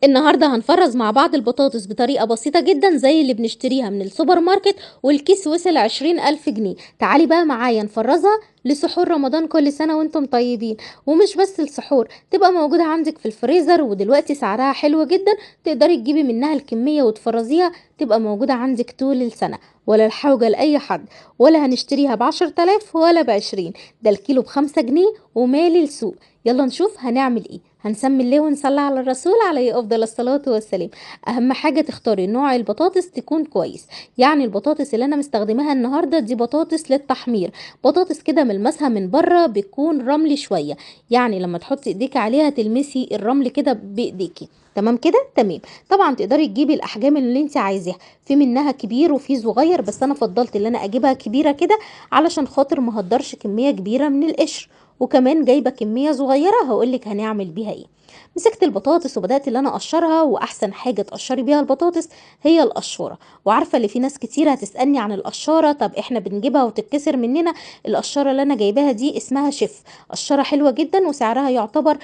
النهارده هنفرز مع بعض البطاطس بطريقة بسيطة جدا زي اللي بنشتريها من السوبر ماركت، والكيس وصل 20,000 جنيه. تعالي بقى معايا نفرزها لسحور رمضان، كل سنة وانتم طيبين. ومش بس السحور، تبقى موجودة عندك في الفريزر، ودلوقتي سعرها حلو جدا، تقدري تجيبي منها الكمية وتفرزيها، تبقى موجودة عندك طول السنة، ولا الحوجة لأي حد، ولا هنشتريها ب10,000 ولا ب20، ده الكيلو ب5 جنيه ومالي السوق. يلا نشوف هنعمل ايه. هنسمي الله ونصلي على الرسول عليه افضل الصلاة والسلام. اهم حاجة تختاري نوع البطاطس تكون كويس، يعني البطاطس اللي انا مستخدماها النهارده دي بطاطس للتحمير، بطاطس كده ملمسها من بره بيكون رملي شوية، يعني لما تحطي ايديك عليها تلمسي الرمل كده بايديكي. تمام كده؟ تمام. طبعا تقدري تجيبي الاحجام اللي انت عايزاها، في منها كبير وفي صغير، بس انا فضلت ان انا اجيبها كبيرة كده علشان خاطر ما هدرش كمية كبيرة من القشر، وكمان جايبه كمية صغيرة هقولك هنعمل بيها ايه. مسكت البطاطس وبدات ان انا اقشرها، واحسن حاجة تقشري بيها البطاطس هي القشوره. وعارفه اللي في ناس كتير هتسالني عن القشاره، طب احنا بنجيبها وتتكسر مننا. القشاره اللي انا جايباها دي اسمها شيف، قشرة حلوة جدا وسعرها يعتبر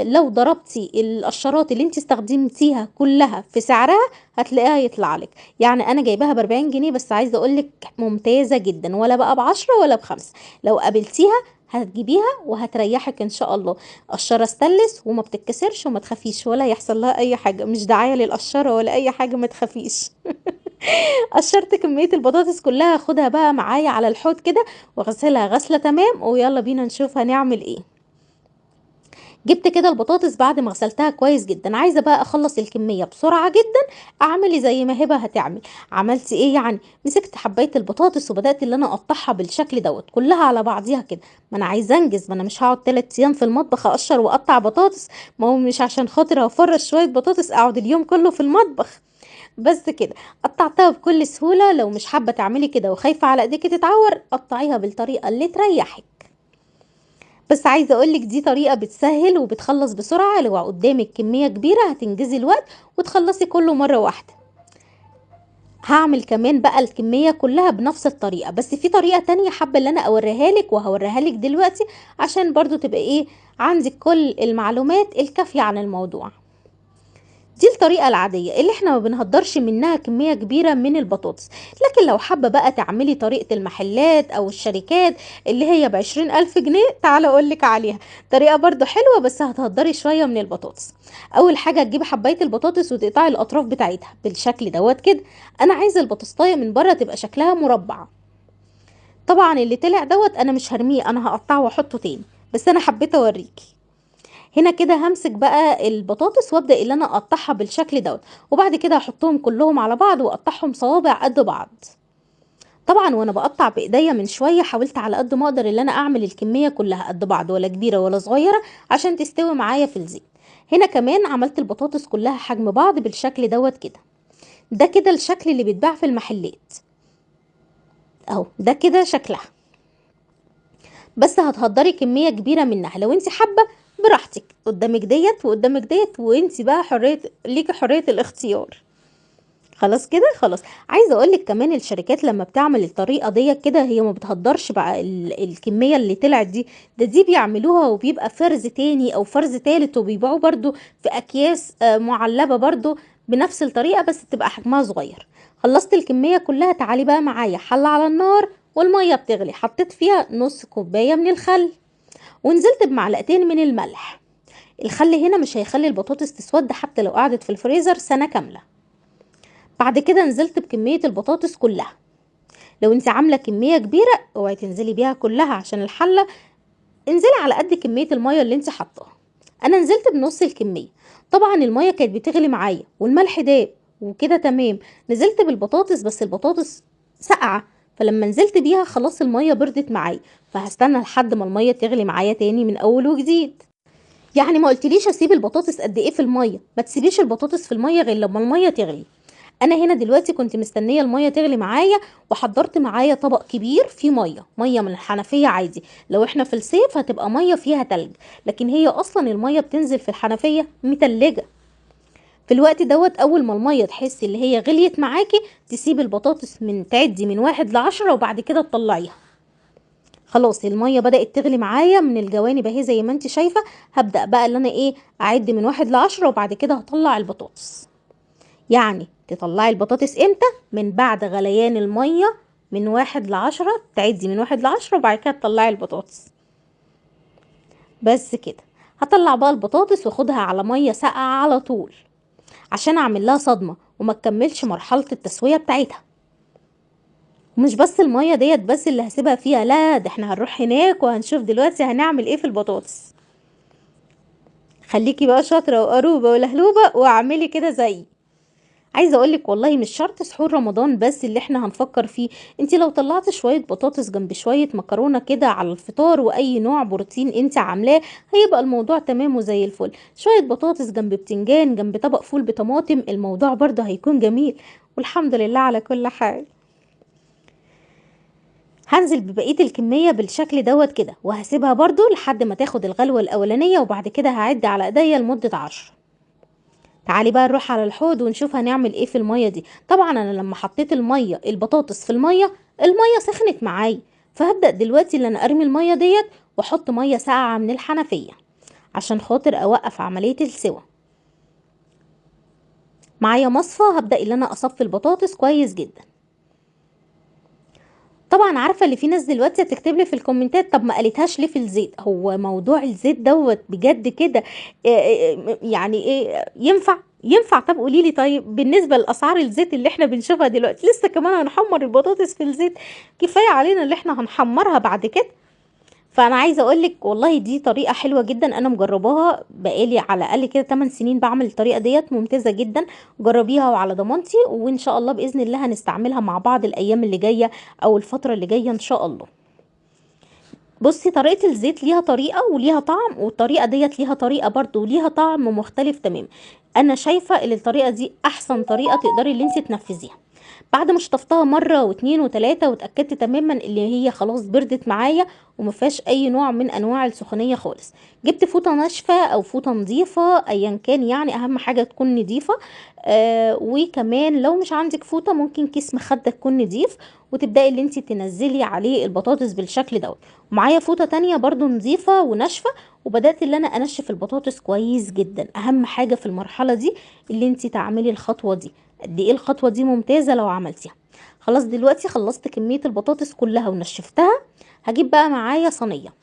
لو ضربتي القشرات اللي انت استخدمتيها كلها في سعرها هتلاقيها يطلع لك. يعني انا جايباها ب40 جنيه، بس عايزه اقولك ممتازة جدا، ولا بقى ب10 ولا ب5. لو قابلتيها هتجيبيها وهتريحك ان شاء الله. قشرة استانلس وما بتتكسرش وما تخافيش ولا يحصل لها اي حاجة، مش دعاية للقشره ولا اي حاجة، ما تخافيش. قشرت كمية البطاطس كلها، خدها بقى معايا على الحوض كده واغسلها غسله تمام، ويلا بينا نشوف هنعمل ايه. جبت كده البطاطس بعد ما غسلتها كويس جدا، عايزه بقى اخلص الكمية بسرعة جدا، اعملي زي ما هبه هتعمل. عملت ايه يعني؟ مسكت حبايه البطاطس وبدات ان انا اقطعها بالشكل دوت كلها على بعضيها كده، ما انا عايزه انجز، ما انا مش هقعد 3 ايام في المطبخ اقشر واقطع بطاطس، ما هو مش عشان خاطر افرش شوية بطاطس اقعد اليوم كله في المطبخ. بس كده قطعتها بكل سهولة. لو مش حابة تعملي كده وخايفة على ايديكي تتعور، قطعيها بالطريقة اللي تريحك. بس عايزه اقولك دي طريقه بتسهل وبتخلص بسرعة، لو قدامك كمية كبيرة هتنجزي الوقت وتخلصي كله مرة واحدة. هعمل كمان بقى الكمية كلها بنفس الطريقة، بس في طريقه تانية حابة ان انا اوريها لك وهوريها لك دلوقتي عشان برضو تبقى ايه عندك كل المعلومات الكافيه عن الموضوع. دي الطريقة العادية اللي احنا ما بنهدرش منها كمية كبيرة من البطاطس، لكن لو حابة بقى تعملي طريقة المحلات او الشركات اللي هي ب20,000 جنيه، تعالى اقولك عليها. طريقة برضو حلوة بس هتهدري شوية من البطاطس. اول حاجة تجيبي حباية البطاطس وتقطعي الاطراف بتاعتها بالشكل دوت كده. انا عايزة البطاطساية من بره تبقى شكلها مربع. طبعا اللي طلع دوت انا مش هرميه، انا هقطعه واحطه تاني، بس انا حبيت اوريكي. هنا كده همسك بقى البطاطس وابدا ان انا اقطعها بالشكل دوت، وبعد كده هحطهم كلهم على بعض واقطعهم صوابع قد بعض. طبعا وانا بقطع بايديا من شوية حاولت على قد ما اقدر ان انا اعمل الكمية كلها قد بعض، ولا كبيرة ولا صغيرة، عشان تستوي معايا في الزيت. هنا كمان عملت البطاطس كلها حجم بعض بالشكل دوت كده. ده كده الشكل اللي بيتباع في المحلات اهو، ده كده شكلها. بس هتهدري كمية كبيرة منها، لو انت حابة براحتك، قدامك ديت وقدامك ديت، وانت بقى حرية ليكي، حرية الاختيار. خلاص كده خلاص. عايزه اقولك كمان الشركات لما بتعمل الطريقة ديت كده هي ما بتهدرش بقى الكمية اللي طلعت دي، ده دي بيعملوها وبيبقى فرز تاني او فرز تالت، وبيبيعوه برضو في اكياس معلبه برضو بنفس الطريقة، بس تبقى حجمها صغير. خلصت الكمية كلها، تعالي بقى معايا حله على النار والمية بتغلي، حطيت فيها نص كوباية من الخل ونزلت بمعلقتين من الملح. الخل هنا مش هيخلي البطاطس تسود حتى لو قعدت في الفريزر سنة كاملة. بعد كده نزلت بكمية البطاطس كلها. لو انت عاملة كمية كبيرة اوعي تنزلي بيها كلها عشان الحلة، انزلي على قد كمية المية اللي انت حطاها. انا نزلت بنص الكمية. طبعا المية كانت بتغلي معايا والملح داب وكده تمام. نزلت بالبطاطس، بس البطاطس ساقعة، فلما نزلت بيها خلاص المية بردت معايا، فهستنى لحد ما المية تغلي معايا تاني من اول وجديد. يعني ما قلتليش اسيب البطاطس قد ايه في المية، ما تسيبيش البطاطس في المية غير لما المية تغلي. انا هنا دلوقتي كنت مستنيه المية تغلي معايا، وحضرت معايا طبق كبير فيه مية، مية من الحنفية عادي، لو احنا في الصيف هتبقى مية فيها تلج، لكن هي اصلا المية بتنزل في الحنفية متلجه. في الوقت دوت اول ما المية تحسي اللي هي غليت معاكي تسيب البطاطس من تعدي من 1 ل10 وبعد كده تطلعيها. خلاص المية بدات تغلي معايا من الجوانب اهي زي ما انت شايفه. هبدا بقى اللي انا ايه اعد من 1 ل10، وبعد كده هطلع البطاطس. يعني تطلعي البطاطس امتى؟ من بعد غليان المية من 1 ل10، تعدي من 1 ل10 وبعد كده تطلعي البطاطس. بس كده هطلع بقى البطاطس واخدها على مية ساقعه على طول عشان اعمل لها صدمة وما تكملش مرحلة التسوية بتاعتها. ومش بس المية ديت بس اللي هسيبها فيها، لا ده احنا هنروح هناك وهنشوف دلوقتي هنعمل ايه في البطاطس. خليكي بقى شاطرة وقروبه ولهلوبه واعملي كده زيي. عايزه اقولك والله مش شرط سحور رمضان بس اللي احنا هنفكر فيه، انت لو طلعت شوية بطاطس جنب شوية مكرونه كده على الفطار واي نوع بروتين انت عاملاه هيبقى الموضوع تمام وزي الفل. شوية بطاطس جنب بتنجان جنب طبق فول بطماطم، الموضوع برضه هيكون جميل، والحمد لله على كل حال. هنزل ببقية الكمية بالشكل دوت كده، وهسيبها برضو لحد ما تاخد الغلوه الاولانية، وبعد كده هعد على ايديا لمدة 10. تعالي بقى نروح على الحوض ونشوف هنعمل ايه في المية دي. طبعا انا لما حطيت المية البطاطس في المية، المية سخنت معايا، فهبدا دلوقتي ان انا ارمي المية ديت واحط مية ساقعه من الحنفية عشان خاطر اوقف عملية السوى. معايا مصفى، هبدا ان انا اصفي البطاطس كويس جدا. طبعا عارفه اللي في ناس دلوقتي هتكتب لي في الكومنتات طب ما قالتهاش ليه في الزيت؟ هو موضوع الزيت دوت بجد كده يعني ايه ينفع؟ ينفع؟ طب قولي لي. طيب بالنسبة لاسعار الزيت اللي احنا بنشوفها دلوقتي، لسه كمان هنحمر البطاطس في الزيت؟ كفاية علينا اللي احنا هنحمرها بعد كده. فانا عايزه اقولك والله دي طريقه حلوة جدا، انا مجرباها بقالي على الاقل كده 8 سنين بعمل الطريقة ديت، ممتازة جدا. جربيها وعلى ضمانتي، وان شاء الله باذن الله هنستعملها مع بعض الايام اللي جاية او الفترة اللي جاية ان شاء الله. بصي طريقه الزيت ليها طريقه وليها طعم، والطريقة ديت ليها طريقه برضو وليها طعم مختلف تماما. انا شايفه ان الطريقة دي احسن طريقه تقدري اللي انت تنفذيها. بعد ما شطفتها مرة واثنين وثلاثة واتاكدت تماما اللي هي خلاص بردت معايا وما فيهاش اي نوع من انواع السخونيه خالص، جبت فوطه ناشفة او فوطه نظيفة ايا كان، يعني اهم حاجة تكون نظيفة. وكمان لو مش عندك فوطه ممكن كيس مخده تكون نظيف، وتبداي اللي انت تنزلي عليه البطاطس بالشكل دوت. ومعايا فوطه تانية برضو نظيفة وناشفه، وبدات اللي انا انشف البطاطس كويس جدا. اهم حاجة في المرحلة دي اللي انت تعملي الخطوة دي، قد ايه الخطوة دي ممتازة لو عملتيها. خلاص دلوقتي خلصت كمية البطاطس كلها ونشفتها. هجيب بقى معايا صينية،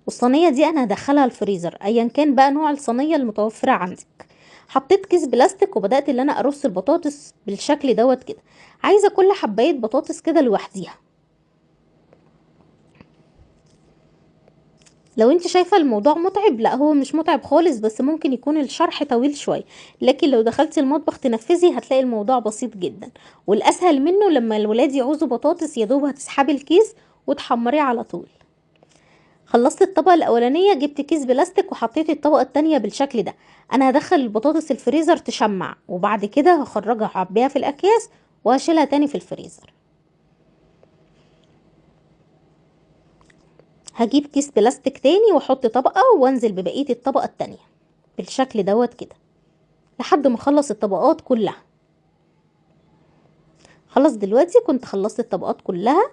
والصينيه دي انا هدخلها الفريزر ايا كان بقى نوع الصينية المتوفرة عندك. حطيت كيس بلاستيك وبدات ان انا ارص البطاطس بالشكل دوت كده. عايزه كل حبايه بطاطس كده لوحديها. لو انت شايفه الموضوع متعب، لا هو مش متعب خالص، بس ممكن يكون الشرح طويل شوية، لكن لو دخلتي المطبخ تنفذي هتلاقي الموضوع بسيط جدا. والاسهل منه لما الولاد يعوزوا بطاطس يا دوب هتسحبي الكيس وتحمريه على طول. خلصت الطبقة الاولانية، جبت كيس بلاستيك وحطيت الطبقة الثانية بالشكل ده. انا هدخل البطاطس الفريزر تشمع، وبعد كده هخرجها اعبيها في الاكياس وهشيلها تاني في الفريزر. هجيب كيس بلاستيك تاني واحط طبقة وانزل ببقية الطبقة التانية بالشكل دوت كده لحد ما اخلص الطبقات كلها. خلاص دلوقتي كنت خلصت الطبقات كلها،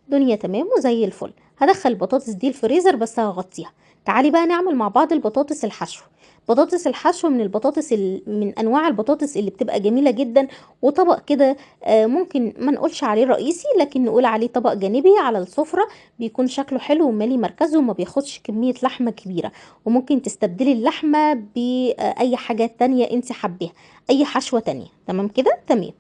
دنيا تمام وزي الفل. هدخل البطاطس دي الفريزر بس هغطيها. تعالي بقى نعمل مع بعض البطاطس الحشو. بطاطس الحشو من البطاطس من انواع البطاطس اللي بتبقى جميلة جدا، وطبق كده ممكن ما نقولش عليه رئيسي لكن نقول عليه طبق جانبي على السفرة، بيكون شكله حلو ومالي مركزه وما بياخدش كمية لحمه كبيرة. وممكن تستبدلي اللحمة باي حاجة تانية انت حبيها، اي حشوه تانية. تمام كده؟ تمام.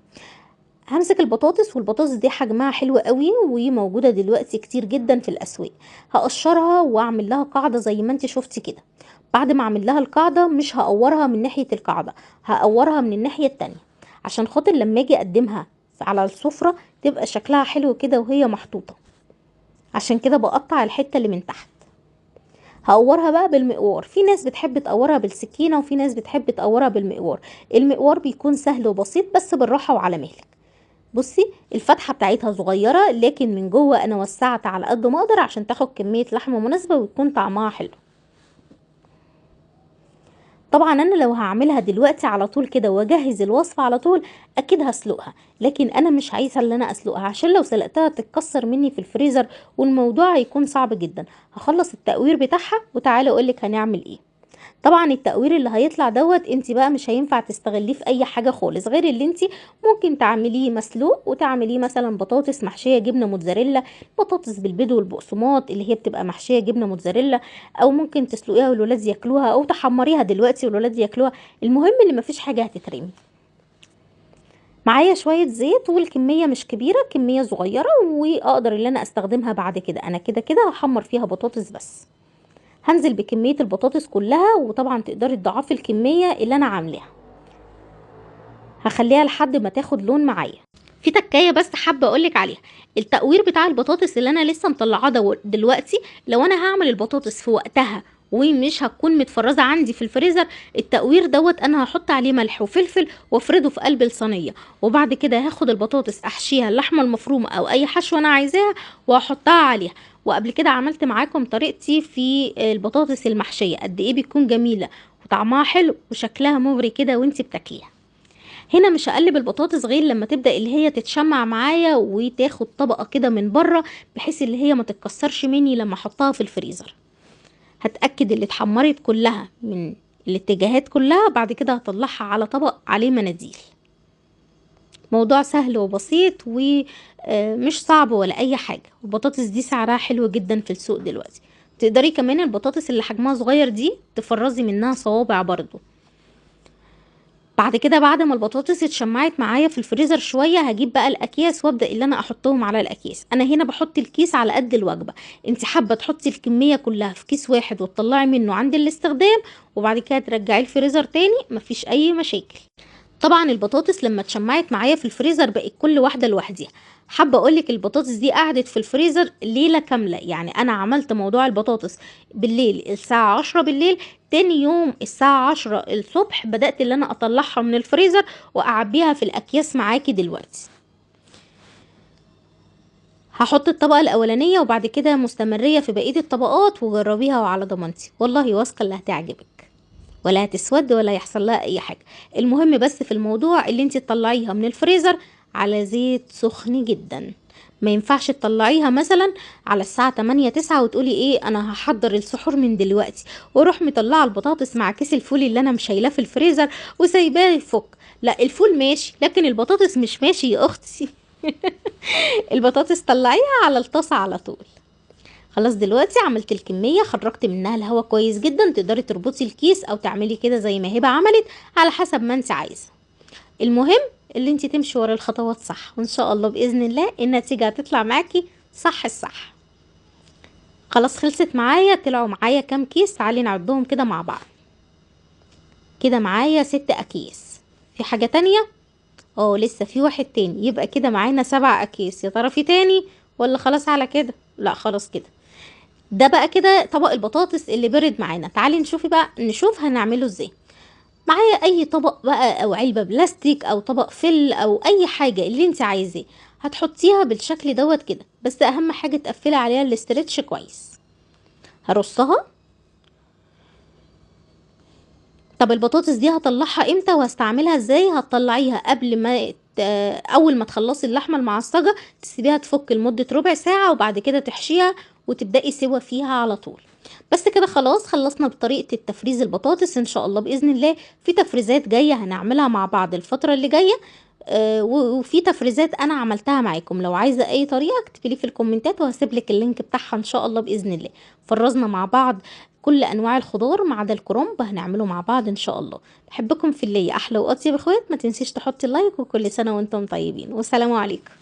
همسك البطاطس، والبطاطس دي حجمها حلو قوي وموجودة دلوقتي كتير جدا في الاسواق. هقشرها واعمل لها قاعدة زي ما انت شفتي كده. بعد ما اعمل لها القاعدة مش هقورها من ناحية القاعدة، هقورها من الناحية التانية عشان خاطر لما اجي اقدمها على السفرة تبقى شكلها حلو كده وهي محطوطة. عشان كده بقطع الحتة اللي من تحت. هقورها بقى بالمقوار. في ناس بتحب تقورها بالسكينة وفي ناس بتحب تقورها بالمقوار. المقوار بيكون سهل وبسيط بس بالراحة وعلى مهلك. بصي الفتحة بتاعتها صغيرة لكن من جوه انا وسعت على قد ما اقدر عشان تاخد كمية لحمه مناسبة ويكون طعمها حلو. طبعا انا لو هعملها دلوقتي على طول كده واجهز الوصفة على طول اكيد هسلقها، لكن انا مش عايزه ان انا اسلقها عشان لو سلقتها تتكسر مني في الفريزر والموضوع هيكون صعب جدا. هخلص التقوير بتاعها وتعالى اقولك هنعمل ايه. طبعا التقوير اللي هيطلع دوت انت بقى مش هينفع تستغليه في اي حاجة خالص، غير اللي انت ممكن تعمليه مسلوق وتعمليه مثلا بطاطس محشيه جبنه موتزاريلا، بطاطس بالبيض والبقسماط اللي هي بتبقى محشيه جبنه موتزاريلا، او ممكن تسلقيها والولاد ياكلوها، او تحمريها دلوقتي والولاد ياكلوها. المهم ان مفيش حاجة هتترمي. معايا شوية زيت، والكميه مش كبيرة، كمية صغيرة واقدر ان انا استخدمها بعد كده. انا كده كده هحمر فيها بطاطس بس. هنزل بكمية البطاطس كلها، وطبعا تقدري تضاعفي الكمية اللي انا عاملاها. هخليها لحد ما تاخد لون معايا. في تكاية بس حابة اقولك عليها، التقوير بتاع البطاطس اللي انا لسه مطلعاه دلوقتي، لو انا هعمل البطاطس في وقتها ومش هتكون متفرزة عندي في الفريزر، التقوير دوت انا هحط عليه ملح وفلفل وافرده في قلب الصينية، وبعد كده هاخد البطاطس احشيها اللحمة المفرومة او اي حشوة انا عايزاها واحطها عليها. وقبل كده عملت معاكم طريقتي في البطاطس المحشية قد ايه بتكون جميلة وطعمها حلو وشكلها مغري كده وانتي بتاكليها. هنا مش هقلب البطاطس غير لما تبدأ اللي هي تتشمع معايا وتاخد طبقة كده من بره، بحيث اللي هي ما تتكسرش مني لما احطها في الفريزر. هتأكد اللي اتحمرت كلها من الاتجاهات كلها، بعد كده هطلعها على طبق عليه مناديل. موضوع سهل وبسيط ومش صعب ولا اي حاجة. البطاطس دي سعرها حلو جدا في السوق دلوقتي. تقدري كمان البطاطس اللي حجمها صغير دي تفرزي منها صوابع برضو. بعد كده بعد ما البطاطس اتشمعت معايا في الفريزر شوية، هجيب بقى الاكياس وابدا اللي انا احطهم على الاكياس. انا هنا بحط الكيس على قد الوجبة، انت حابة تحطي الكمية كلها في كيس واحد وتطلعي منه عند الاستخدام وبعد كده ترجعيه الفريزر تاني، مفيش اي مشاكل. طبعا البطاطس لما اتشمعت معايا في الفريزر بقت كل واحدة لوحديها. حابة اقولك البطاطس دي قعدت في الفريزر ليلة كاملة، يعني انا عملت موضوع البطاطس بالليل الساعة 10 بالليل، تاني يوم الساعة 10 الصبح بدات اللي انا اطلعها من الفريزر واعبيها في الاكياس معاكي دلوقتي. هحط الطبقة الاولانية وبعد كده مستمريه في بقية الطبقات، وجربيها وعلى ضمانتي والله واثقة اللي هتعجبك ولا هتسود ولا يحصل لها اي حاجة. المهم بس في الموضوع اللي انت تطلعيها من الفريزر على زيت سخن جدا، ما ينفعش تطلعيها مثلا على الساعة 8 9 وتقولي ايه انا هحضر السحور من دلوقتي واروح مطلعه البطاطس مع كيس الفول اللي انا مش شايلاه في الفريزر وسايباه يفك. لا الفول ماشي لكن البطاطس مش ماشي يا اختي. البطاطس طلعيها على الطاسه على طول. خلاص دلوقتي عملت الكمية، خرجت منها الهواء كويس جدا. تقدري تربطي الكيس او تعملي كده زي ما هبه عملت على حسب ما انت عايزه. المهم اللي انت تمشي ورا الخطوات صح، وان شاء الله باذن الله النتيجة هتطلع معاكي صح الصح. خلاص خلصت معايا، طلعوا معايا كام كيس؟ تعالي نعدهم كده مع بعض. كده معايا 6 اكياس. في حاجة تانية؟ اه لسه في واحد تاني، يبقى كده معانا 7 اكياس. يا ترى في تاني ولا خلاص على كده؟ لا خلاص كده. ده بقى كده طبق البطاطس اللي برد معانا. تعالي نشوفي بقى، نشوف هنعمله ازاي. معايا اي طبق بقى او علبة بلاستيك او طبق فل او اي حاجة اللي انت عايزاه، هتحطيها بالشكل دوت كده، بس اهم حاجة تقفلي عليها ال stretch كويس. هرصها. طب البطاطس دي هطلعها امتى وهستعملها ازاي؟ هتطلعيها قبل ما اول ما تخلصي اللحمة المعصجه تسيبيها تفك لمدة ربع ساعة، وبعد كده تحشيها وتبداي سوا فيها على طول. بس كده خلاص خلصنا بطريقة التفريز البطاطس. ان شاء الله باذن الله في تفريزات جاية هنعملها مع بعض الفترة اللي جاية، وفي تفريزات انا عملتها معاكم. لو عايزه اي طريقه اكتبي لي في الكومنتات وهسيب لك ال link بتاعها ان شاء الله باذن الله. فرزنا مع بعض كل انواع الخضار ما عدا الكرنب هنعمله مع بعض ان شاء الله. بحبكم في الله، احلى واطيب اخوات. ما تنسيش تحطي like، وكل سنة وانتم طيبين، والسلام عليكم.